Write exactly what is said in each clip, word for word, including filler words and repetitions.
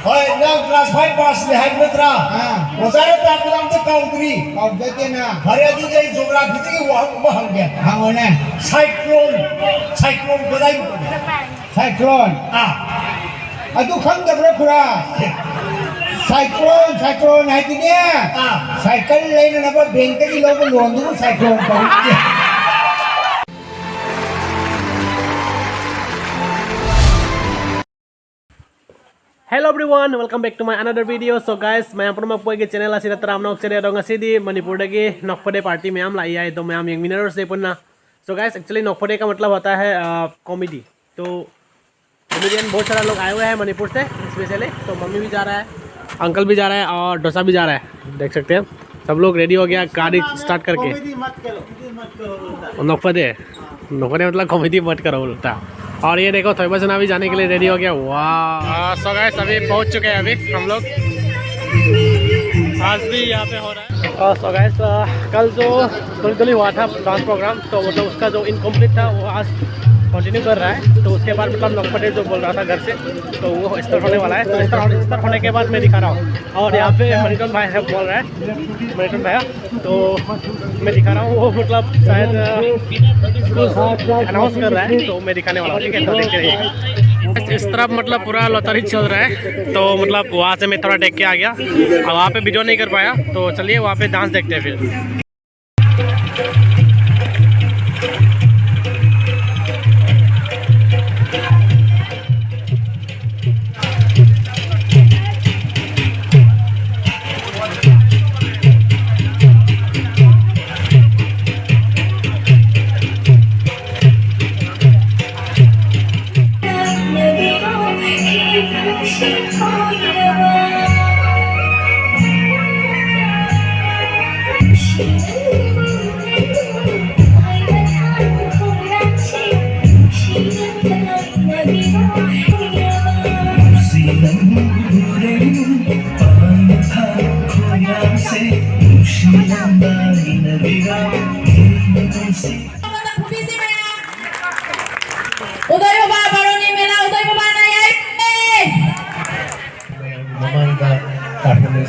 ꯍꯣꯏ, ꯅꯪ class five passꯅꯤ ꯍꯥꯏꯕ ꯅꯠꯇ꯭ꯔꯥ? ꯑꯥ꯫ ꯑꯣꯖꯥꯅ ꯇꯥꯛꯄꯗ ꯑꯝꯇ ꯀꯥꯎꯗ꯭ꯔꯤ꯫ ꯀꯥꯎꯖꯗꯦꯅ꯫ ꯐꯔꯦ, ꯑꯗꯨꯗꯤ ꯑꯩ geographyꯗꯒꯤ ꯋꯥꯍꯪ ꯑꯃ ꯍꯪꯒꯦ꯫ ꯍꯪꯉꯣꯅꯦ꯫ Cyclone, cyclone ꯀꯗꯥꯏ? Cyclone꯫ ꯑꯥ꯫ ꯑꯗꯨ ꯈꯪꯗꯕ꯭ꯔꯥ, ꯈꯨꯔꯥ? Cyclone, cyclone ꯍꯥꯏꯗꯤꯅꯦ, ꯑꯥ꯫ Cycle ꯂꯩꯅꯅꯕ bankꯇꯒꯤ ꯂꯧꯕ loanꯗꯨꯕꯨ cyclone ꯀꯧꯏ꯫ Hello everyone, welcome back to my another video. So guys, ꯃꯌꯥꯝ ꯄꯨꯝꯅꯃꯛꯄꯨ ꯑꯩꯒꯤ channel ꯑꯁꯤꯗ ꯇꯔꯥꯝꯅ ꯑꯣꯛꯆꯔꯤ꯫ ꯑꯗꯣ ꯉꯁꯤꯗꯤ ꯃꯅꯤꯄꯨꯔꯗꯒꯤ ꯅꯣꯛꯐꯗꯦ party ꯃꯌꯥꯝ ꯂꯥꯛꯏ ꯍꯥꯏ, ꯑꯗꯣ ꯃꯌꯥꯝ ꯌꯦꯡꯃꯤꯟꯅꯔꯨꯔꯁꯦ ꯄꯨꯟꯅ꯫ So guys, actually ꯅꯣꯛꯐꯗꯦ का मतलब होता है, अ, comedy। तो comedian बहुत सारा लोग आए हुए हैं मणिपुर से, specially। तो मम्मी भी जा रहा है, अंकल भी जा रहा है और डोसा भी जा रहा है। देख सकते हैं, सब लोग ready हो गया गाड़ी start करके। Comedy मत करो, comedy मत करो बोलता है। नोकफदे, नोकफदे मतलब comedy मत करो बोलता है। और ये देखो, थोइबा सेना भी जाने के लिए ready हो गया। वाह। सो गाइस, अभी पहुंच चुके हैं अभी हम लोग। आज भी यहाँ पे हो रहा है। सो गाइस, कल जो थोड़ी थोड़ी हुआ था dance program, तो मतलब उसका जो incomplete था, वो आज continue कर रहा है। तो उसके बाद मतलब नोकफदे जो बोल रहा था घर से, तो वो start होने वाला है। तो start होने, start होने के बाद मैं दिखा रहा हूँ। और यहाँ पे मणिकरण भाई है, बोल रहा है, मणिकरण भाई, तो मैं दिखा रहा हूँ, वो मतलब शायद, अ, कुछ announce कर रहा है, तो मैं दिखाने वाला हूँ, ठीक है? तो देखते रहिए। इस तरफ मतलब पूरा lottery चल रहा है, तो मतलब वहाँ से मैं थोड़ा देख के आ गया, और वहाँ पे video नहीं कर पाया, तो चलिए वहाँ पे dance देखते हैं फिर। ꯎꯗꯣꯏ ꯕꯕꯥ ꯕꯥꯔꯣꯅꯤ ꯃꯦꯂꯥ, ꯎꯗꯣꯏ ꯕꯕꯥꯅ ꯌꯥꯏꯐꯔꯦ꯫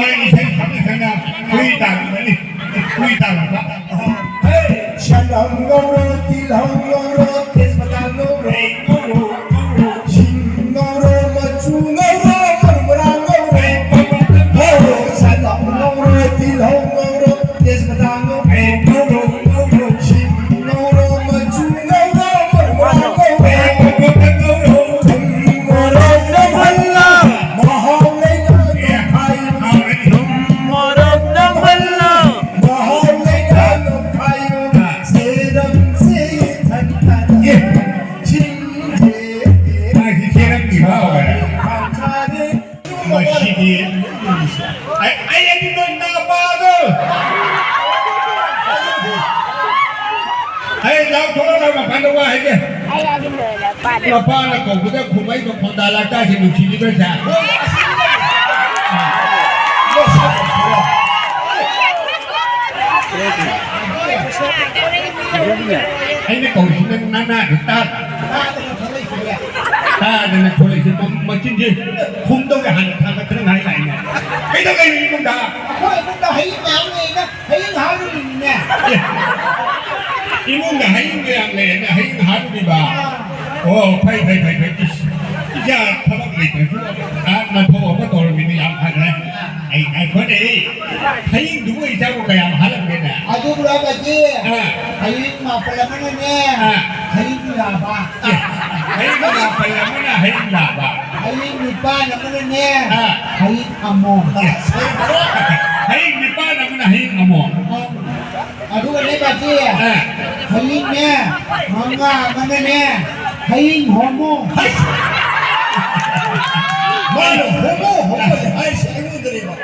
ꯍꯣꯏ ꯏꯁꯩ ꯁꯛꯅ ꯁꯛꯅ ꯍꯨꯏ ꯇꯥꯜꯂꯝꯒꯅꯤ꯫ ꯍꯨꯏ ꯇꯥꯜꯂꯝꯕ꯫ ꯍꯦ! ꯁꯅꯝ ꯉꯧꯔꯣ, ꯇꯤꯜꯍꯧ ꯉꯧꯔꯣ, ꯇꯦꯖꯄꯇꯥ ꯉꯧꯔꯣ꯫ ꯉꯧꯔꯣ, ꯉꯧꯔꯣ꯫ ꯁꯤꯡ ꯉꯧꯔꯣ, ꯃꯆꯨ ꯉꯧꯔꯣ, ꯃꯔꯨ ꯃꯔꯥꯡ ꯉꯧꯔꯣ꯫ ꯍꯦ! ꯁꯅꯝ ꯉꯧꯔꯣ, ꯇꯤꯜꯍꯧ ꯉꯧꯔꯣ, ꯇꯦꯖꯄꯇꯥ ꯉꯧꯔꯣ꯫ ꯉꯧꯔꯣ, ꯉꯧꯔꯣ꯫ ꯁꯤꯡ ꯉꯧꯔꯣ, ꯃꯆꯨ ꯉꯧꯔꯣ, ꯃꯔꯨ ꯃꯔꯥꯡ ꯉꯧꯔꯣ꯫ ꯉꯧꯔꯣ, ꯉꯧꯔꯣ꯫ ꯊꯨꯝ ꯃꯣꯔꯣꯛ ꯅꯝꯍꯜꯂꯣ, ꯃꯍꯥꯎ ꯂꯩꯅ ꯅꯣꯡꯈꯥꯏꯌꯨ꯫ ꯊꯨꯝ ꯃꯣꯔꯣꯛ ꯅꯝꯍꯜꯂꯣ꯫ ꯃꯍꯥꯎ ꯂꯩꯅ ꯅꯣꯡꯈꯥꯏꯌꯨ꯫ ꯁꯦꯔꯝꯁꯤ ꯊꯟꯊꯅ ꯆꯤꯡꯒꯦ꯫ ꯃꯥꯒꯤ ꯁꯦꯔꯝꯒꯤ ꯃꯍꯥꯎ ꯍꯥꯏꯔꯦ꯫ ꯈꯥꯡꯈꯥꯗꯦ꯫ ꯃꯁꯤꯗꯤ ꯑꯩ, ꯑꯩ ꯑꯗꯨ ꯅꯣꯏ ꯅꯥꯄꯥꯗꯣ꯫ ꯑꯩ ꯂꯥꯎ ꯊꯣꯛꯂꯛꯑꯣ ꯃꯄꯥꯟꯗ ꯋꯥ ꯍꯥꯏꯒꯦ꯫ ꯑꯩ ꯑꯗꯨ ꯅꯣꯏ ꯅꯥꯄꯥꯗꯣ꯫ ꯃꯄꯥꯅ ꯀꯧꯕꯗ ꯈꯨꯝꯃꯛꯏꯕ ꯈꯣꯟꯗꯥ ꯂꯥꯛꯇꯥꯁꯦ ꯅꯨꯡꯁꯤꯔꯤꯕ ꯁꯦ꯫ ꯑꯩꯅ ꯀꯧꯔꯤꯁꯤ ꯅꯪ ꯅꯅꯥꯗꯨ ꯇꯥꯗ꯭ꯔꯥ? ꯇꯥꯗꯅ ꯊꯣꯛꯂꯛꯏꯁꯤꯗꯤ꯫ ꯇꯥꯗꯅ ꯊꯣꯛꯂꯛꯏꯁꯤ ꯃ-, ꯃꯆꯤꯟꯁꯦ ꯈꯨꯝꯗꯧꯒꯦ ꯍꯥꯟꯅ ꯊꯥꯡꯒꯠꯇꯅ ꯉꯥꯏ ꯂꯥꯛꯏꯅꯦ꯫ ꯀꯩꯗꯧ ꯂꯩꯔꯤ ꯏꯃꯨꯡꯗ? ꯑꯩꯈꯣꯏ ꯏꯃꯨꯡꯗ ꯍꯩ ꯃꯌꯥꯝ ꯂꯩꯅ ꯍꯩ ꯍꯥꯏꯔꯨꯔꯤꯅꯤꯅꯦ꯫ ꯑꯦ, ꯏꯃꯨꯡꯗ ꯍꯩ ꯃꯌꯥꯝ ꯂꯩꯌꯦꯅ ꯍꯩ ꯍꯥꯏꯔꯨꯔꯤꯕ? ꯑꯥ꯫ ꯑꯣ, ꯐꯩ, ꯐꯩ, ꯐꯩ, ꯐꯩ꯫ ꯏꯁ, ꯏꯆꯥ ꯊꯕꯛ ꯂꯩꯇ꯭ꯔꯁꯨ ꯍꯥꯟꯅ ꯊꯕꯛ ꯑꯃ ꯇꯧꯔꯝꯃꯤꯅꯦ, ꯌꯥꯝ ꯐꯔꯦ꯫ ꯑꯩ ꯉꯥꯏꯈꯣꯅꯦ, ꯍꯌꯤꯡꯗꯨꯕꯨ ꯏꯆꯥꯕꯨ ꯀꯌꯥꯝ ꯍꯥꯜꯂꯝꯒꯦꯅꯦ? ꯑꯗꯨꯕꯨꯔꯣ ꯕꯥꯖꯤ, ꯑꯥ꯫ ꯍꯌꯤꯡ ꯃꯥꯄꯜ ꯑꯃꯅꯅꯦ, ꯑꯥ꯫ ꯍꯌꯤꯡ ꯂꯥꯕ꯫ ꯑꯦ, ꯍꯌꯤꯡ ꯃꯥꯄꯜ ꯑꯃꯅ ꯍꯌꯤꯡ ꯂꯥꯕ꯫ ꯍꯌꯤꯡ ꯅꯤꯄꯥꯜ ꯑꯃꯅꯅꯦ, ꯑꯥ꯫ ꯍꯌꯤꯡ ꯑꯃꯣꯝ꯫ ꯑꯦ, ꯍꯌꯤꯡ ꯅꯤꯄꯥꯜ ꯑꯃꯅ ꯍꯌꯤꯡ ꯑꯃꯣꯝ꯫ ꯑꯪ꯫ ꯑꯗꯨꯒꯅꯦ ꯕꯥꯖꯤ, ꯑꯥ꯫ ꯍꯌꯤꯡꯅꯦ, ꯃꯉꯥ ꯑꯃꯅꯅꯦ, ꯍꯌꯤꯡ ꯍꯣꯃꯣ꯫ ꯍꯩ! ꯃꯥꯅ ꯍꯣꯃꯣ, ꯍꯣꯃꯣ ꯍꯥꯏꯁꯦ ꯑꯩꯉꯣꯟꯗꯅꯦꯕ꯫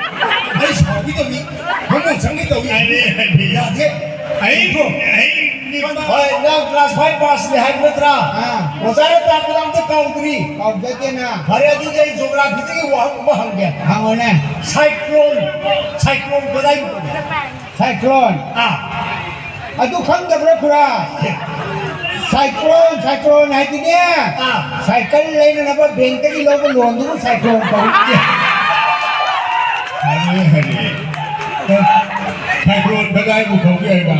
ꯑꯩ ꯁꯥꯎꯒꯦ ꯇꯧꯏ, ꯍꯣꯃꯣ ꯆꯪꯒꯦ ꯇꯧꯏ꯫ ꯑꯔꯦ, ꯑꯔꯦ꯫ ꯌꯥꯗꯦ꯫ ꯍꯌꯤꯡ, ꯍꯌꯤꯡ ꯅꯤꯄꯥꯜ꯫ ꯍꯣꯏ, ꯅꯪ class five passꯅꯦ ꯍꯥꯏꯕ ꯅꯠꯇ꯭ꯔꯥ? ꯑꯥ꯫ ꯑꯣꯖꯥꯅ ꯇꯥꯛꯄꯗ ꯑꯝꯇ ꯀꯥꯎꯗ꯭ꯔꯤ꯫ ꯀꯥꯎꯖꯗꯦꯅ꯫ ꯐꯔꯦ, ꯑꯗꯨꯗꯤ ꯑꯩ geographyꯗꯒꯤ ꯋꯥꯍꯪ ꯑꯃ ꯍꯪꯒꯦ꯫ ꯍꯪꯉꯣꯅꯦ꯫ Cyclone, cyclone ꯀꯗꯥꯏ ꯀꯧꯏ? Cyclone꯫ ꯑꯥ꯫ ꯑꯗꯨ ꯈꯪꯗꯕ꯭ꯔꯥ, ꯈꯨꯔꯥ? Cyclone, cyclone ꯍꯥꯏꯗꯤꯅꯦ, ꯑꯥ꯫ Cycle ꯂꯩꯅꯅꯕ bankꯇꯒꯤ ꯂꯧꯕ loanꯗꯨꯕꯨ cyclone ꯀꯧꯏ꯫ ꯍꯥꯏꯔꯦ, ꯍꯥꯏꯔꯦ꯫ Cyclone ꯀꯗꯥꯏꯕꯨ ꯀꯧꯒꯦ ꯍꯥꯏꯕ?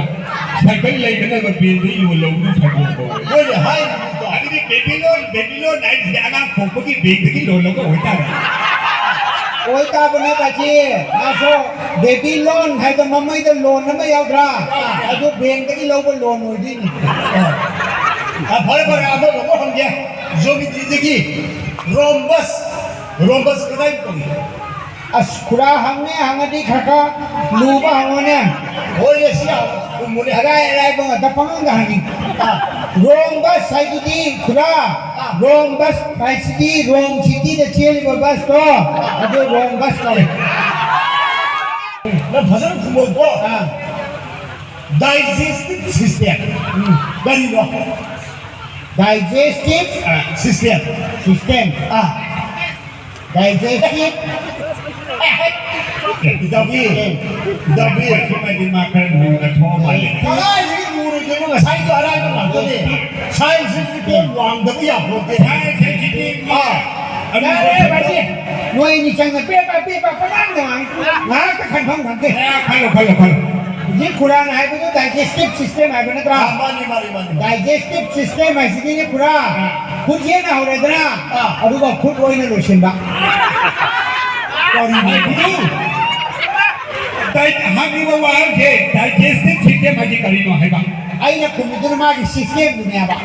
Cycle ꯂꯩꯅꯅꯕ bankꯗꯒꯤ loan ꯂꯧꯕꯗꯨ cyclone ꯀꯧꯏ꯫ ꯍꯣꯏꯅꯦ, ꯍꯥꯏꯔꯤꯕꯗꯣ꯫ ꯑꯗꯨꯗꯤ Babylon, Babylon ꯍꯥꯏꯔꯤꯁꯦ ꯑꯉꯥꯡ ꯄꯣꯛꯄꯒꯤ bankꯗꯒꯤ loan ꯂꯧꯕ ꯑꯣꯏꯇꯥꯔꯦ꯫ ꯑꯣꯏꯇꯥꯕꯅꯦ ꯕꯥꯖꯤ, ꯃꯥꯁꯨ baby loan ꯍꯥꯏꯗ ꯃꯃꯩꯗ loan ꯑꯃ ꯌꯥꯎꯗ꯭ꯔꯥ? ꯑꯗꯨ bankꯇꯒꯤ ꯂꯧꯕ loan ꯑꯣꯏꯗꯣꯏꯅꯤ꯫ ꯑ, ꯐꯔꯦ, ꯐꯔꯦ, ꯑꯗꯣ ꯑꯃꯨꯛ ꯍꯪꯒꯦ꯫ Geometryꯗꯒꯤ rhombus, rhombus ꯀꯗꯥꯏ ꯀꯧꯏ? ꯑꯁ, ꯈꯨꯔꯥ, ꯍꯪꯉꯦ ꯍꯪꯉꯗꯤ ꯈꯔ ꯈꯔ ꯂꯨꯕ ꯍꯪꯉꯣꯅꯦ꯫ ꯍꯣꯏꯅꯦ, ꯁꯤ ꯌꯥꯝ ꯆꯨꯝꯕꯅꯦ꯫ ꯑꯔꯥꯏ ꯑꯔꯥꯏꯕ ꯉꯥꯛꯇ ꯄꯪꯍꯪꯗ ꯍꯪꯉꯤ꯫ ꯑ, rhombus ꯍꯥꯏꯗꯨꯗꯤ ꯈꯨꯔꯥ, rhombus ꯍꯥꯏꯁꯤꯗꯤ Rome cityꯗ ꯆꯦꯜꯂꯤꯕ busꯇꯣ, ꯑꯗꯨ rhombus ꯀꯧꯏ꯫ ꯅꯪ ꯐꯖꯅ ꯈꯨꯝꯃꯣꯀꯣ꯫ ꯑꯥ꯫ Digestive system꯫ ꯎꯝ꯫ ꯀꯔꯤꯅꯣ? Digestive ꯑꯥ, system꯫ System꯫ ꯑꯥ꯫ Digestive. ꯏꯇꯥꯎꯕꯤ, ꯏꯇꯥꯎꯕꯤ, ꯁꯤꯃꯗꯤ ꯃꯥ ꯈꯔ ꯂꯨꯅ ꯊꯣꯛꯑ ꯃꯥꯜꯂꯦ꯫ ꯀꯗꯥꯏꯗꯒꯤ ꯂꯨꯔꯣꯏꯗꯣꯏꯅꯣ? ꯉꯁꯥꯏꯗꯣ ꯑꯔꯥꯏꯕ ꯉꯥꯛꯇꯅꯦ꯫ Science ꯁꯤꯗꯤ ꯀꯣꯛ ꯋꯥꯡꯗꯕ ꯌꯥꯄꯣꯠꯇꯦ꯫ Science ꯍꯥꯏꯁꯤꯗꯤ ꯑꯥ꯫ ꯑꯔꯨꯕ ꯌꯥꯔꯦ, ꯊꯕꯛ꯫ ꯕꯥꯖꯤ꯫ ꯅꯣꯏ ꯑꯅꯤ ꯆꯪꯉ ꯄꯦꯄꯥ ꯄꯦꯄꯥ ꯄꯉꯥꯡꯗ ꯉꯥꯡꯉꯤ꯫ ꯉꯥꯏꯍꯥꯛꯇ ꯈꯟꯐꯝ ꯈꯪꯗꯦ꯫ ꯑꯦ, ꯈꯜꯂꯣ, ꯈꯜꯂꯣ, ꯈꯜꯂꯣ꯫ ꯍꯧꯖꯤꯛ ꯈꯨꯔꯥꯅ ꯍꯥꯏꯕꯗꯨ digestive system ꯍꯥꯏꯕ ꯅꯠꯇ꯭ꯔꯥ? ꯑꯥ, ꯃꯥꯅꯤ, ꯃꯥꯅꯤ, ꯃꯥꯅꯤ, ꯃꯥꯅꯤ꯫ Digestive system ꯍꯥꯏꯁꯤꯗꯤ ꯈꯨꯔꯥ, ꯑꯥ꯫ ꯈꯨꯠ ꯌꯦꯠꯅ ꯍꯧꯔꯦꯗꯅ, ꯑꯥ꯫ ꯑꯗꯨꯒ ꯈꯨꯠ ꯑꯣꯏꯅ ꯂꯣꯏꯁꯤꯟꯕ꯫ ꯀꯔꯤꯅꯣ? ꯗꯥꯏ-, ꯍꯪꯉꯤꯕ ꯋꯥꯍꯪꯁꯦ digestive system ꯍꯥꯏꯁꯦ ꯀꯔꯤꯅꯣ ꯍꯥꯏꯕ? ꯑꯩꯅ ꯈꯨꯝꯃꯤꯗꯨꯅ ꯃꯥꯒꯤ system ꯗꯨꯅꯦꯕ꯫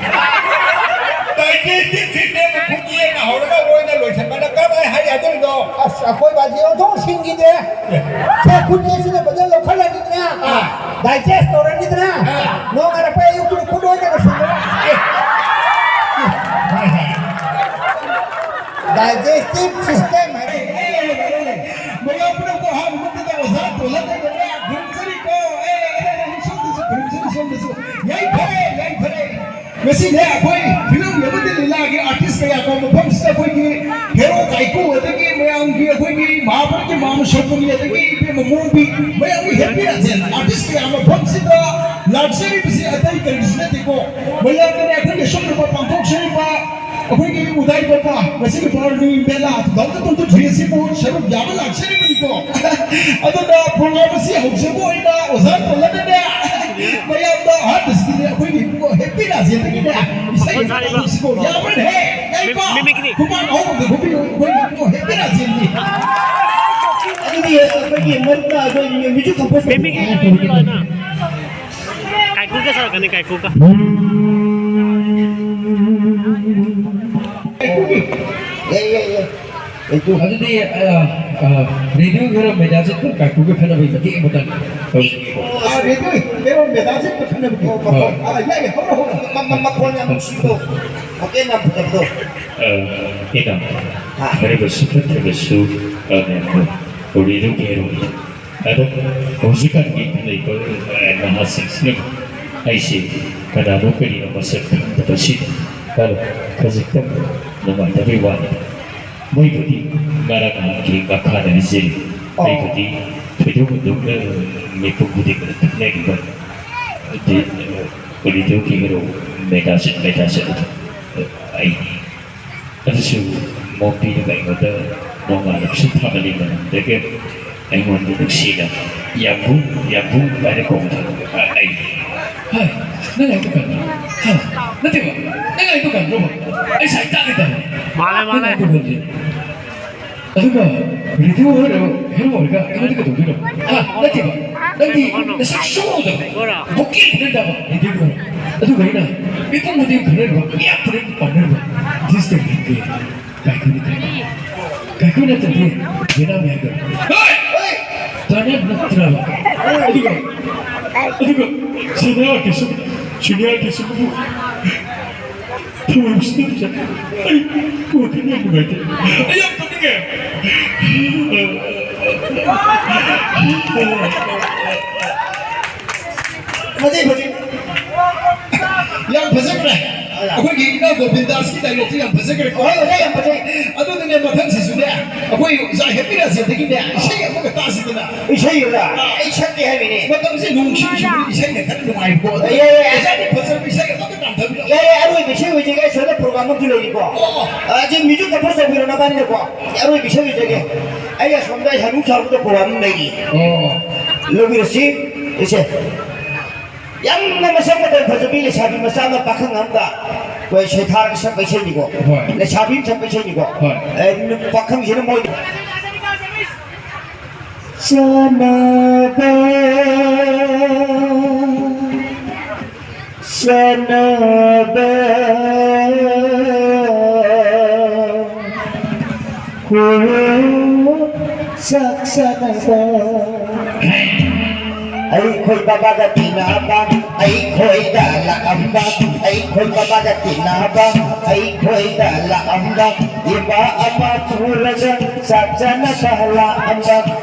Digestive system ꯈꯨꯠ ꯌꯦꯠꯅ ꯍꯧꯔꯒ ꯑꯣꯏꯅ ꯂꯣꯏꯁꯤꯟꯕꯅ ꯀꯃꯥꯏ ꯍꯥꯏ ꯍꯥꯏꯗꯣꯔꯤꯅꯣ? ꯑꯁ, ꯑꯩꯈꯣꯏ ꯕꯥꯖꯤ ꯑꯣꯟꯊꯣꯛ ꯁꯤꯡꯈꯤꯗꯦ꯫ ꯁꯦ, ꯈꯨꯠ ꯌꯦꯠꯁꯤꯅ ꯐꯖꯅ ꯂꯧꯈꯠꯂꯅꯤꯗꯅ, ꯑꯥ꯫ Digest ꯇꯧꯔꯅꯤꯗꯅ, ꯑꯥ꯫ ꯅꯣꯡꯉꯥꯜꯂꯛꯄ ꯑꯌꯨꯛꯇꯨꯗ ꯈꯨꯠ ꯑꯣꯏꯅ ꯂꯣꯏꯁꯤꯟꯕ꯫ ꯑꯦ꯫ ꯍꯣꯏ, ꯍꯣꯏ꯫ Digestive system ꯍꯥꯏ꯫ ꯃꯌꯥꯝ ꯄꯨꯝꯅꯃꯛꯄꯨ ꯑꯍꯥꯟꯕ ꯃꯛꯇꯗ ꯑꯣꯖꯥ ꯇꯣꯜꯂꯛꯀꯗꯕ ꯈꯨꯔꯨꯝꯖꯔꯤꯀꯣ꯫ ꯑꯦ, ꯑꯦ, ꯑꯦ, ꯁꯣꯝꯗꯁꯨ ꯈꯨꯔꯨꯝꯖꯔꯤ, ꯁꯣꯝꯗꯁꯨ꯫ ꯌꯥꯏꯐꯔꯦ, ꯌꯥꯏꯐꯔꯦ꯫ ꯉꯁꯤꯅꯦ ꯑꯩꯈꯣꯏ ꯐꯤꯂꯝꯒꯤ ꯑꯃꯗꯤ ꯂꯤꯂꯥꯒꯤ artist ꯀꯌꯥ ꯀꯧꯕ ꯃꯐꯝꯁꯤꯗ ꯑꯩꯈꯣꯏꯒꯤ hero ꯀꯥꯏꯀꯨ ꯑꯗꯒꯤ ꯃꯌꯥꯝꯒꯤ ꯑꯩꯈꯣꯏꯒꯤ ꯃꯍꯥꯕꯂꯤꯒꯤ ꯃꯥꯃ ꯁꯣꯝꯕꯅꯤ ꯑꯗꯒꯤ ꯏꯕꯦꯝꯃ ꯃꯣꯝꯕꯤ ꯃꯌꯥꯝꯒꯤ happy ꯔꯥꯖꯦꯟ artist ꯀꯌꯥ ꯃꯐꯝꯁꯤꯗ ꯂꯥꯛꯆꯔꯤꯕꯁꯤ ꯑꯇꯩ ꯀꯔꯤꯁꯨ ꯅꯠꯇꯦꯀꯣ꯫ ꯃꯌꯥꯝꯅꯅꯦ ꯑꯩꯈꯣꯏꯒꯤ ꯁꯨꯝꯕ ꯄꯥꯡꯊꯣꯛꯆꯔꯤꯕ ꯑꯩꯈꯣꯏꯒꯤ ꯎꯗꯥꯏ ꯄꯣꯛꯄ ꯉꯁꯤꯒꯤ ꯕꯥꯔꯨꯅꯤ ꯃꯦꯂꯥ two thousand twenty three ꯑꯁꯤꯕꯨ ꯁꯔꯨꯛ ꯌꯥꯕ ꯂꯥꯛꯆꯔꯤꯕꯅꯤꯀꯣ꯫ ꯑꯗꯨꯅ program ꯑꯁꯤ ꯍꯧꯖꯕ ꯑꯣꯏꯅ ꯑꯣꯖꯥ ꯇꯣꯜꯂꯒꯅꯦ ꯃꯌꯥꯝꯗ ꯑꯍꯥꯟꯕꯁꯤꯗꯤ ꯑꯩꯈꯣꯏꯒꯤ ꯏꯕꯨꯡꯉꯣ happy ꯔꯥꯖꯦꯟꯗꯒꯤꯅꯦ ꯏꯁꯩ ꯑꯃ ꯇꯧꯁꯤꯀꯣ꯫ ꯌꯥꯕ꯭ꯔꯅꯦꯍꯦ? ꯌꯥꯏꯀꯣ? ꯃꯤꯃꯤꯀ꯭ꯔꯤ꯫ ꯈꯨꯕꯥꯛ ꯑꯍꯧꯕꯗ ꯍꯨꯕꯤꯌꯨ, ꯑꯩꯈꯣꯏꯒꯤ ꯏꯕꯨꯡꯉꯣ happy ꯔꯥꯖꯦꯟꯒꯤ꯫ ꯑꯗꯨꯗꯤ ꯑꯩꯈꯣꯏꯒꯤ ꯃꯔꯨꯞꯅ ꯑꯩꯈꯣꯏ music composer ꯃꯤꯃꯤꯀ꯭ꯔꯤ ꯇꯧꯕꯤꯔꯣ ꯍꯥꯏꯅ꯫ ꯀꯥꯏꯀꯨꯒ ꯁꯥꯔꯛꯀꯅꯤ, ꯀꯥꯏꯀꯨꯒ꯫ ꯌꯥꯏ, ꯌꯥꯏ, ꯌꯥꯏ꯫ ꯀꯥꯏꯀꯨ꯫ ꯑꯗꯨꯗꯤ, ꯑ, ꯑ, radio ꯒ ꯃꯦꯗꯥꯁꯦ ꯀꯥꯏꯀꯨꯒ ꯈꯟꯅꯕꯒꯤ ꯃꯇꯦꯛ ꯑꯃꯇꯪ ꯇꯧꯁꯤ꯫ ꯑ, radio ꯒ ꯃꯦꯗꯥꯁꯦ ꯈꯟꯅꯕꯒꯤ꯫ ꯑ꯫ ꯑ, ꯌꯥꯏ, ꯌꯥꯏ, ꯍꯧꯔꯣ, ꯍꯧꯔꯣ꯫ ꯃ-, ꯃ-, ꯃꯈꯣꯟ ꯌꯥꯝ ꯅꯨꯡꯁꯤꯕꯗꯣ, ꯃꯈꯣꯟ ꯌꯥꯝ ꯐꯖꯕꯗꯣ꯫ ꯑ, ꯏꯇꯥꯎ, ꯑ꯫ ꯐꯔꯕꯁꯨ ꯐꯠꯇ꯭ꯔꯕꯁꯨ, ꯑ, ꯉꯥꯏꯈꯣ꯫ Radio ꯒ ꯑꯗꯣ ꯍꯧꯖꯤꯛꯀꯥꯟꯒꯤ ꯏꯟꯈꯠꯂꯛꯏꯕ, ꯑ, ꯅꯍꯥꯁꯤꯡꯁꯤꯅ ꯑꯩꯁꯦ ꯀꯅꯥꯅꯣ ꯀꯔꯤꯅꯣ ꯃꯁꯛ ꯈꯪꯗꯕꯁꯤꯗ ꯈꯔ ꯈꯖꯤꯛꯇꯪ ꯅꯨꯡꯉꯥꯏꯇꯕꯒꯤ ꯋꯥꯅꯤ꯫ ꯃꯣꯏꯕꯨꯗꯤ ꯃꯔꯝꯒꯤ ꯃꯈꯥꯗ ꯂꯤꯖꯔꯤ꯫ ꯑꯣ꯫ ꯑꯩꯕꯨꯗꯤ ꯊꯣꯏꯗꯣꯛ ꯍꯦꯟꯗꯣꯛꯅ ꯃꯤꯄꯨꯝ ꯈꯨꯗꯤꯡꯃꯛꯅ ꯈꯪꯅꯔꯤꯕ ꯔꯦꯗꯤꯑꯣꯒꯤ ꯍꯦꯔꯣ ꯃꯦꯒꯥꯁꯤꯠ ꯃꯦꯒꯥꯁꯤꯠ ꯑꯗꯨ ꯑꯩꯅꯤ꯫ ꯑꯗꯨꯁꯨ ꯃꯣꯝꯕꯤꯅꯒ ꯑꯩꯉꯣꯟꯗ ꯅꯣꯡꯉꯥꯜꯂꯕꯁꯨ ꯊꯥꯒꯠꯂꯤ ꯃꯅꯝꯗꯒꯤ ꯑꯩꯉꯣꯟꯗ ꯅꯨꯡꯁꯤꯅ "ꯌꯥꯝꯕꯨꯡ, ꯌꯥꯝꯕꯨꯡ" ꯍꯥꯏꯅ ꯀꯧꯕꯗꯣ ꯑꯩꯅꯤ꯫ ꯍꯥ, ꯅꯪ ꯍꯥꯏꯗꯣ ꯀꯩꯅꯣ? ꯍꯥ, ꯅꯠꯇꯦꯕ, ꯅꯪ ꯍꯥꯏꯗꯣ ꯀꯩꯅꯣꯕ? ꯑꯩ ꯁꯥꯏ ꯇꯥꯒꯦ ꯇꯧꯔꯦ꯫ ꯃꯥꯅꯦ, ꯃꯥꯅꯦ꯫ ꯅꯪ ꯍꯥꯏꯗꯣ ꯀꯩꯅꯣ? ꯑꯗꯨꯒ ꯔꯦꯗꯤꯑꯣ ꯍꯦꯔꯣ, ꯍꯦꯔꯣ ꯑꯣꯏꯔꯒ ꯑꯩꯉꯣꯟꯗ ꯀꯩꯗꯧꯗꯣꯏꯅꯣ? ꯍꯥ? ꯅꯠꯇꯦꯕ꯫ ꯅꯪꯗꯤ ꯅꯁꯛ ꯁꯨꯛꯎ ꯎꯗꯕ꯫ ꯕꯣꯀꯦ ꯐꯨꯅꯗꯕ ꯔꯦꯗꯤꯑꯣ ꯍꯦꯔꯣ꯫ ꯑꯗꯨꯒ ꯑꯩꯅ ꯃꯤꯄꯨꯝ ꯈꯨꯗꯤꯡ ꯐꯨꯅꯔꯤꯕ, ꯃꯤꯌꯥꯝ ꯈꯨꯗꯤꯡ ꯄꯥꯝꯅꯔꯤꯕ꯫ This the movie꯫ ꯀꯥꯏꯀꯨꯅꯤ, ꯀꯥꯏꯀꯨ꯫ ꯀꯥꯏꯀꯨ ꯅꯠꯇ꯭ꯔꯗꯤ ꯌꯦꯅꯥꯝ ꯌꯥꯏꯗꯣ꯫ ꯍꯣꯏ! ꯍꯣꯏ! ꯇꯥꯅ ꯅꯠꯇ꯭ꯔꯕ꯫ ꯑꯗꯨꯒ, ꯑꯗꯨꯒ ꯁꯤꯅꯤꯌꯔ ꯑꯥꯔꯇꯤꯁ, ꯁꯤꯅꯤꯌꯔ ꯑꯥꯔꯇꯤꯁ ꯑꯃꯕꯨ ꯊꯑꯣꯏ ꯎꯁꯤꯠꯇꯕꯁꯦ ꯑꯩ ꯋꯥꯈꯜ ꯌꯥꯝ ꯅꯨꯡꯉꯥꯏꯇꯦ꯫ ꯑꯩ ꯌꯥꯝ ꯀꯞꯅꯤꯡꯉꯦ꯫ ꯐꯖꯩ, ꯐꯖꯩ꯫ ꯌꯥꯝ ꯐꯖꯈ꯭ꯔꯦ꯫ ꯑꯩꯈꯣꯏꯒꯤ ꯏꯅꯥꯎ ꯒꯣꯕꯤꯟꯗꯥꯁꯀꯤ ꯗꯥꯏꯂꯣꯛꯇꯨ ꯌꯥꯝ ꯐꯖꯈ꯭ꯔꯦ꯫ ꯍꯣꯏ, ꯍꯣꯏ, ꯌꯥꯝ ꯐꯖꯩ꯫ ꯑꯗꯨꯅꯅꯦ ꯃꯊꯪꯁꯤꯁꯨꯅꯦ ꯑꯩꯈꯣꯏ ꯑꯣꯖꯥ ꯍꯦꯄꯤ ꯔꯥꯖꯦꯟꯗꯒꯤꯅꯦ ꯏꯁꯩ ꯑꯃꯒ ꯇꯥꯁꯤꯗꯅ꯫ ꯏꯁꯩ ꯑꯃ? ꯑꯥ꯫ ꯑꯩ ꯁꯛꯀꯦ ꯍꯥꯏꯃꯤꯅꯦ꯫ ꯃꯇꯝꯁꯦ ꯅꯣꯡ ꯏꯁꯤꯡ ꯆꯨꯕꯅꯤ, ꯏꯁꯩꯅ ꯈꯔ ꯅꯨꯡꯉꯥꯏꯕꯀꯣ꯫ ꯌꯥꯏ, ꯌꯥꯏ, ꯌꯥꯏ꯫ ꯑꯣꯖꯥꯗꯤ ꯐꯖꯕ ꯏꯁꯩ ꯑꯃꯒ ꯇꯥꯟꯊꯕꯤꯔꯛꯑꯣ꯫ ꯌꯥꯏ, ꯌꯥꯏ, ꯑꯔꯣꯏꯕ ꯏꯁꯩ ꯑꯣꯏꯖꯒꯦ, ꯑꯩ ꯁꯣꯝꯗ ꯄ꯭ꯔꯣꯒ꯭ꯔꯥꯝ ꯑꯃꯁꯨ ꯂꯩꯔꯤꯀꯣ꯫ ꯑꯣ, ꯑꯣ꯫ ꯑ, ꯁꯤ ꯃ꯭ꯌꯨꯖꯤꯛ ꯀꯝꯄꯣꯖ ꯇꯧꯕꯤꯔꯣ ꯅꯕꯥꯅꯤꯅꯀꯣ꯫ ꯑꯔꯣꯏꯕ ꯏꯁꯩ ꯑꯣꯏꯖꯒꯦ꯫ ꯑꯩ ꯑꯁꯣꯝꯗ ꯑꯩ ꯍꯅꯨ ꯁꯥꯔꯨꯗ ꯄ꯭ꯔꯣꯒ꯭ꯔꯥꯝ ꯑꯃ ꯂꯩꯔꯤ꯫ ꯑꯣ, ꯑꯣ꯫ ꯂꯧꯕꯤꯔꯁꯤ, ꯏꯆꯦ꯫ ꯌꯥꯝꯅ ꯃꯁꯛ ꯃꯇꯧ ꯐꯖꯕꯤ ꯂꯩꯁꯥꯕꯤ ꯃꯆꯥ ꯑꯃ ꯄꯥꯈꯪ ꯑꯃꯒ ꯑꯩꯈꯣꯏ ꯁꯩꯊꯥꯔꯒ ꯁꯛꯄ ꯏꯁꯩꯅꯤꯀꯣ꯫ ꯍꯣꯏ꯫ ꯂꯩꯁꯥꯕꯤ ꯑꯃ ꯁꯛꯄ ꯏꯁꯩꯅꯤꯀꯣ꯫ ꯍꯣꯏ꯫ ꯑꯦ, ꯅꯨ-, ꯄꯥꯈꯪꯁꯤꯅ ꯃꯣꯏ ꯆꯥꯟꯅꯕ, ꯆꯥꯟꯅꯕ꯫ ꯍꯣ, ꯆꯥꯛ ꯆꯥꯅꯕ꯫ ꯑꯩꯈꯣꯏ ꯕꯕꯥꯒ ꯇꯤꯟꯅꯕ, ꯑꯩꯈꯣꯏꯗ ꯂꯥꯛꯑꯝꯕ, ꯑꯩꯈꯣꯏ ꯕꯕꯥꯒ ꯇꯤꯟꯅꯕ, ꯑꯩꯈꯣꯏꯗ ꯂꯥꯛꯑꯝꯕ, ꯏꯃꯥ ꯑꯃ ꯄꯨꯔꯒ ꯆꯥꯛ ꯆꯥꯅꯕ ꯂꯥꯛꯑꯝꯕ,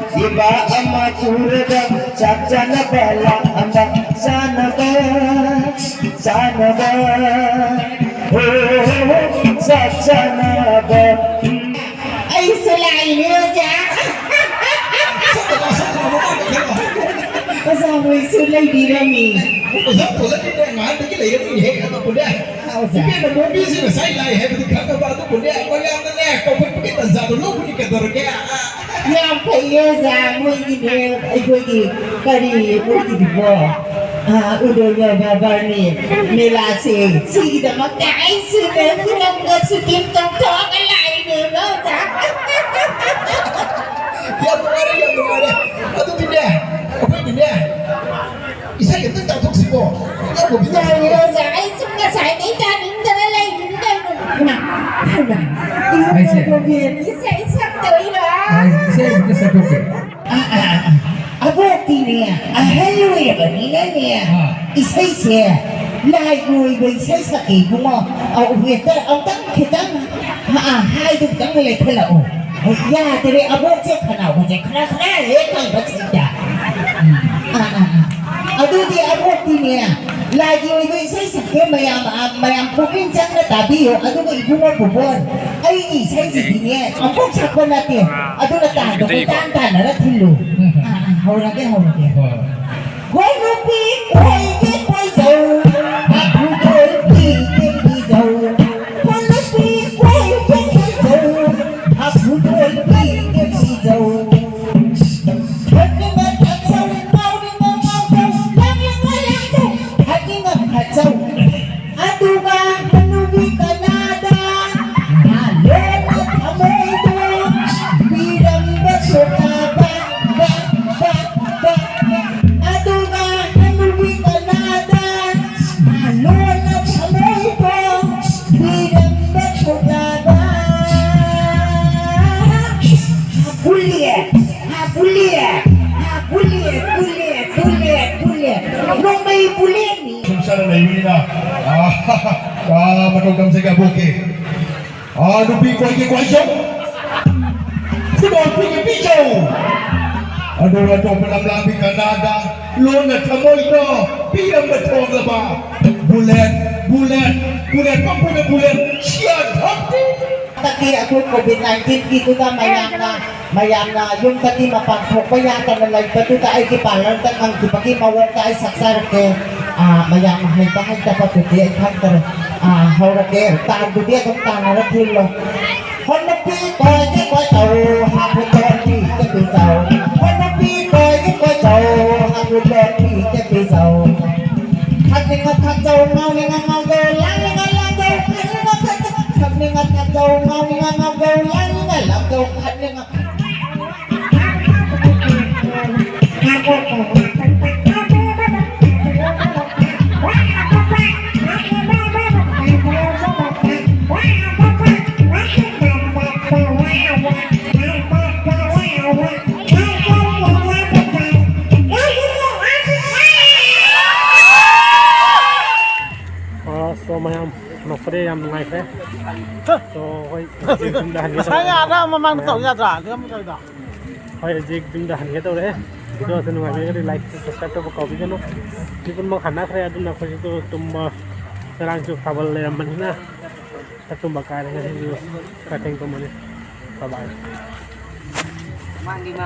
ꯏꯃꯥ ꯑꯃ ꯄꯨꯔꯒ ꯆꯥꯛ ꯆꯥꯅꯕ ꯂꯥꯛꯑꯝꯕ, ꯆꯥꯅꯕ, ꯆꯥꯅꯕ, ꯍꯣ, ꯆꯥꯛ ꯆꯥꯅꯕ꯫ ꯑꯩꯁꯨ ꯂꯥꯛꯑꯦ꯫ ꯂꯩꯔꯦ ꯑꯣꯖꯥ꯫ ꯁꯠꯇꯕ, ꯁꯠꯇꯕ, ꯃꯃꯥꯡꯗ ꯀꯩꯅꯣ꯫ ꯑꯣꯖꯥ ꯍꯣꯏꯁꯨ ꯂꯩꯕꯤꯔꯝꯃꯤ꯫ ꯑꯣꯖꯥ ꯊꯣꯂꯛꯏꯅꯦ, ꯉꯍꯥꯟꯗꯒꯤ ꯂꯩꯔꯝꯃꯤꯅꯦ, ꯑꯗꯨꯕꯨꯅꯦ꯫ ꯑꯣꯖꯥ꯫ ꯏꯕꯦꯝꯃ, ꯃꯣꯕꯤꯁꯤ ꯉꯁꯥꯏ ꯂꯥꯛꯑꯦ ꯍꯥꯏꯕꯗꯤ ꯈꯪꯉꯕ, ꯑꯗꯨꯕꯨꯅꯦ, ꯃꯌꯥꯝꯅꯅꯦ, ꯀꯧꯈꯠꯄꯒꯤ ꯇꯟꯖꯥꯗꯣ ꯂꯧꯕꯅꯤ, ꯀꯩꯗꯧꯔꯒꯦ? ꯌꯥꯝ ꯐꯩꯌꯦ ꯑꯣꯖꯥ, ꯃꯣꯏꯒꯤꯅꯦ, ꯑꯩꯈꯣꯏꯒꯤ ꯀꯔꯤ, ꯃꯣꯏꯒꯤꯗꯨꯕꯣ? ꯑꯥ, ꯎꯗꯣꯏ ꯕꯕꯥꯔꯅꯤ ꯃꯦꯂꯥꯁꯦ꯫ ꯁꯤꯒꯤꯗꯃꯛꯇ ꯑꯩꯁꯨꯅꯦ ꯐꯤꯂꯝꯒ ꯁꯨꯇꯤꯡ ꯇꯧꯊꯣꯛꯑꯒ ꯂꯥꯛꯏꯅꯦꯕ ꯑꯣꯖꯥ꯫ ꯌꯥꯝ ꯅꯨꯡꯉꯥꯏꯔꯦ, ꯌꯥꯝ ꯅꯨꯡꯉꯥꯏꯔꯦ꯫ ꯑꯗꯨꯗꯤꯅꯦ, ꯑꯩꯈꯣꯏꯒꯤꯅꯦ, ꯏꯁꯩ ꯑꯝꯇꯪ ꯇꯥꯊꯣꯛꯁꯤꯀꯣ꯫ ꯌꯥꯝ ꯅꯨꯡꯉꯥꯏꯔꯦ꯫ ꯌꯥꯏꯌꯦ ꯑꯣꯖꯥ, ꯑꯩ ꯁꯨꯝ ꯉꯁꯥꯏꯗꯩ ꯇꯥꯅꯤꯡꯗꯅ ꯂꯩꯔꯤꯅꯤ ꯀꯩꯅꯣ꯫ ꯍꯩꯃꯥ, ꯍꯩꯃꯥ, ꯍꯩꯃꯥ꯫ ꯏꯕꯨꯡꯉꯣ ꯑꯩꯁꯦ ꯄ꯭ꯔꯣꯕ꯭ꯂꯦꯝ ꯏꯁꯩ ꯁꯛꯇꯣꯏꯔꯣ? ꯑꯩ ꯏꯁꯩ ꯑꯝꯇ ꯁꯛꯇꯣꯛꯀꯦ꯫ ꯑ, ꯑ, ꯑ, ꯑ꯫ ꯑꯕꯣꯛꯇꯤꯅꯦ, ꯑꯍꯜ ꯑꯣꯏꯔꯕꯅꯤꯅꯅꯦ, ꯑꯥ꯫ ꯏꯁꯩꯁꯦ, ꯂꯥꯏꯒꯤ ꯑꯣꯏꯕ ꯏꯁꯩ ꯁꯛꯀꯦ ꯏꯕꯨꯡꯉꯣ꯫ ꯑ, ꯍꯦꯛꯇ ꯑꯝꯇꯪ ꯈꯤꯇꯪ, ꯑ, ꯑ, ꯍꯥꯏꯗꯨ ꯈꯤꯇꯪ ꯂꯩꯈꯠꯂꯛꯑꯣ꯫ ꯌꯥꯗ꯭ꯔꯦ, ꯑꯕꯣꯛꯁꯦ ꯈꯅꯥꯎꯒꯁꯦ ꯈꯔ ꯈꯔ ꯍꯦꯛ ꯀꯪꯕꯁꯤꯗ꯫ ꯑꯥ, ꯑꯥ, ꯑꯥ꯫ ꯑꯗꯨꯗꯤ ꯑꯕꯣꯛꯇꯤꯅꯦ, ꯂꯥꯏꯒꯤ ꯑꯣꯏꯕ ꯏꯁꯩ ꯁꯛꯀꯦ ꯃꯌꯥꯝ, ꯑꯥ, ꯃꯌꯥꯝ ꯄꯨꯛꯅꯤꯡ ꯆꯪꯅ ꯇꯥꯕꯤꯌꯨ꯫ ꯑꯗꯨꯒ ꯏꯕꯨꯡꯉꯣ ꯄꯨꯕꯣꯟ, ꯑꯩꯒꯤ ꯏꯁꯩꯁꯤꯗꯤꯅꯦ ꯑꯃꯨꯛ ꯁꯛꯄ ꯅꯠꯇꯦ꯫ ꯑꯗꯨꯅ ꯇꯥꯟꯗꯣ ꯀꯣꯏꯇꯥꯟ ꯇꯥꯟꯅꯔ ꯊꯤꯜꯂꯨ꯫ ꯑꯥ, ꯑꯥ, ꯍꯧꯔꯒꯦ, ꯍꯧꯔꯒꯦ꯫ ꯍꯣꯏ꯫ ꯈꯣꯏ ꯅꯨꯄꯤ ꯈꯣꯏꯒꯤ ꯀꯣꯏꯖꯧ, ꯍꯥꯄꯨ ꯈꯣꯏꯒꯤ ꯀꯦꯕꯤꯖꯧ꯫ ꯈꯣꯏ ꯅꯨꯄꯤ ꯈꯣꯏꯒꯤ ꯀꯣꯏꯖꯧ, ꯍꯥꯄꯨ ꯈꯣꯏꯒꯤ ꯀꯦꯕꯤꯖꯧ꯫ ꯊꯛꯅꯤꯡꯕ ꯊꯛꯆꯧ, ꯉꯥꯎꯅꯤꯡꯕ ꯉꯥꯎꯖꯧ, ꯂꯥꯡꯅꯤꯡꯕ ꯂꯥꯡꯖꯧ, ꯐꯠꯅꯤꯡꯕ ꯐꯠꯆꯧ꯫ ꯑꯗꯨꯒ ꯍꯅꯨꯕꯤ ꯀꯅꯥꯗ ꯃꯥꯂꯦꯝꯅ ꯊꯃꯣꯏꯗꯣ ꯄꯤꯔꯝꯕ ꯁꯣꯇꯥꯕ, ꯕ, ꯕ, ꯕ꯫ ꯑꯗꯨꯒ ꯍꯅꯨꯕꯤ ꯀꯅꯥꯗ ꯃꯥꯂꯦꯝꯅ ꯊꯃꯣꯏꯗꯣ ꯄꯤꯔꯝꯕ ꯁꯣꯇꯥꯕ꯫ ꯍꯥꯄꯨꯂꯦ, ꯍꯥꯄꯨꯂꯦ, ꯍꯥꯄꯨꯂꯦ, ꯄꯨꯂꯦ, ꯄꯨꯂꯦ, ꯄꯨꯂꯦ꯫ ꯅꯣꯡꯃꯩ ꯄꯨꯂꯦꯅꯤ꯫ ꯁꯨꯝ ꯆꯠꯂ ꯂꯩꯕꯅꯤꯅ, ꯑꯥ, ꯑꯥ, ꯃꯇꯧ ꯇꯝꯖꯒꯦ ꯑꯕꯣꯛꯀꯤ꯫ ꯑꯥ, ꯅꯨꯄꯤ ꯀꯣꯏꯒꯦ ꯀꯣꯏꯖꯧ꯫ ꯈꯨꯗꯣꯜ ꯄꯤꯒꯦ ꯄꯤꯖꯧ꯫ ꯑꯗꯨꯒ ꯑꯇꯣꯞꯄ ꯂꯝꯂꯥꯡꯕꯤ ꯀꯅꯥꯗ ꯂꯣꯟꯅ ꯊꯃꯣꯏꯗꯣ ꯄꯤꯔꯝꯕ ꯊꯣꯛꯂꯕ꯫ ꯕꯨꯂꯦꯠ, ꯕꯨꯂꯦꯠ, ꯕꯨꯂꯦꯠ, ꯄꯝꯄꯨꯅ ꯕꯨꯂꯦꯠ, ꯁꯤꯌꯥ ꯙꯞꯇꯤ꯫ ꯍꯟꯗꯛꯀꯤ ꯑꯩꯈꯣꯏ ꯀꯣꯚꯤꯗ ꯅꯥꯏꯟꯇꯤꯟꯒꯤꯗꯨꯗ ꯃꯌꯥꯝꯅ ꯃꯌꯥꯝꯅ ꯌꯨꯝꯗꯒꯤ ꯃꯄꯥꯟ ꯊꯣꯛꯄ ꯌꯥꯗꯅ ꯂꯩꯕꯗꯨꯗ ꯑꯩꯒꯤ ꯄꯥꯔꯂꯔꯗ ꯈꯪꯈꯤꯕꯒꯤ ꯃꯑꯣꯡꯗ ꯑꯩ ꯁꯛꯆꯔꯛꯀꯦ꯫ ꯑꯥ, ꯃꯌꯥꯝ ꯍꯩꯕ ꯍꯩꯇꯕꯗꯨꯗꯤ ꯑꯩ ꯈꯪꯗꯔꯦ꯫ ꯑꯥ, ꯍꯧꯔꯒꯦ꯫ ꯇꯥꯟꯗꯨꯗꯤ ꯑꯗꯨꯝ ꯇꯥꯟꯅꯔ ꯊꯤꯜꯂꯣ꯫ ꯍꯣ ꯅꯨꯄꯤ ꯀꯣꯏꯒꯦ ꯀꯣꯏ ꯇꯧ, ꯍꯥꯄꯨ ꯇꯣꯟꯕꯤ ꯆꯠꯄꯤ ꯆꯧ꯫ ꯍꯣ ꯅꯨꯄꯤ ꯀꯣꯏꯒꯦ ꯀꯣꯏ ꯇꯧ, ꯍꯥꯄꯨ ꯇꯣꯟꯕꯤ ꯆꯠꯄꯤ ꯆꯧ꯫ ꯊꯛꯅꯤꯡꯉ ꯊꯛꯆꯧ, ꯉꯥꯎꯅꯤꯡꯉ ꯉꯥꯎꯖꯧ, ꯂꯥꯡꯅꯤꯡꯉ ꯂꯥꯡꯖꯧ, ꯊꯛꯅꯤꯡꯉ ꯊꯛꯆꯧ, ꯊꯛꯅꯤꯡꯉ ꯊꯛꯆꯧ, ꯉꯥꯎꯅꯤꯡꯉ ꯉꯥꯎꯖꯧ, ꯂꯥꯡꯅꯤꯡꯉ ꯂꯥꯡꯖꯧ, ꯊꯛꯅꯤꯡꯉ ꯑꯥ, so ꯃꯌꯥꯝ ꯅꯣꯛꯄꯗꯤ ꯌꯥꯝ ꯅꯨꯡꯉꯥꯏꯈ꯭ꯔꯦ꯫ So, ꯍꯣꯏ, ꯌꯨꯝꯗ ꯍꯟꯒꯦ ꯇꯧꯔꯦ꯫ ꯉꯁꯥꯏ ꯑꯥꯗ ꯃꯃꯥꯡꯗ ꯇꯧ ꯌꯥꯗ꯭ꯔꯥ? ꯑꯗꯨ ꯑꯃ ꯇꯧꯔꯤꯗꯣ꯫ ꯍꯣꯏ, ꯍꯧꯖꯤꯛ ꯌꯨꯝꯗ ꯍꯟꯒꯦ ꯇꯧꯔꯦ꯫ Video ꯑꯁꯤ ꯅꯨꯡꯉꯥꯏꯕꯤꯔꯒꯗꯤ like, subscribe ꯇꯧꯕ ꯀꯥꯎꯕꯤꯒꯅꯨ꯫ ꯃꯤ ꯄꯨꯝꯅꯃꯛ ꯍꯟꯅꯈ꯭ꯔꯦ, ꯑꯗꯨꯅ ꯑꯩꯈꯣꯏꯁꯨ ꯇꯨꯝꯕ ꯉꯔꯥꯡꯁꯨ ꯊꯥꯕꯜ ꯂꯩꯔꯝꯕꯅꯤꯅ ꯈꯔ ꯇꯨꯝꯕ ꯀꯥꯏꯔꯦ, ꯉꯁꯤꯁꯨ ꯈꯔ ꯊꯦꯡ ꯇꯨꯝꯃꯅꯤ꯫ Bye bye꯫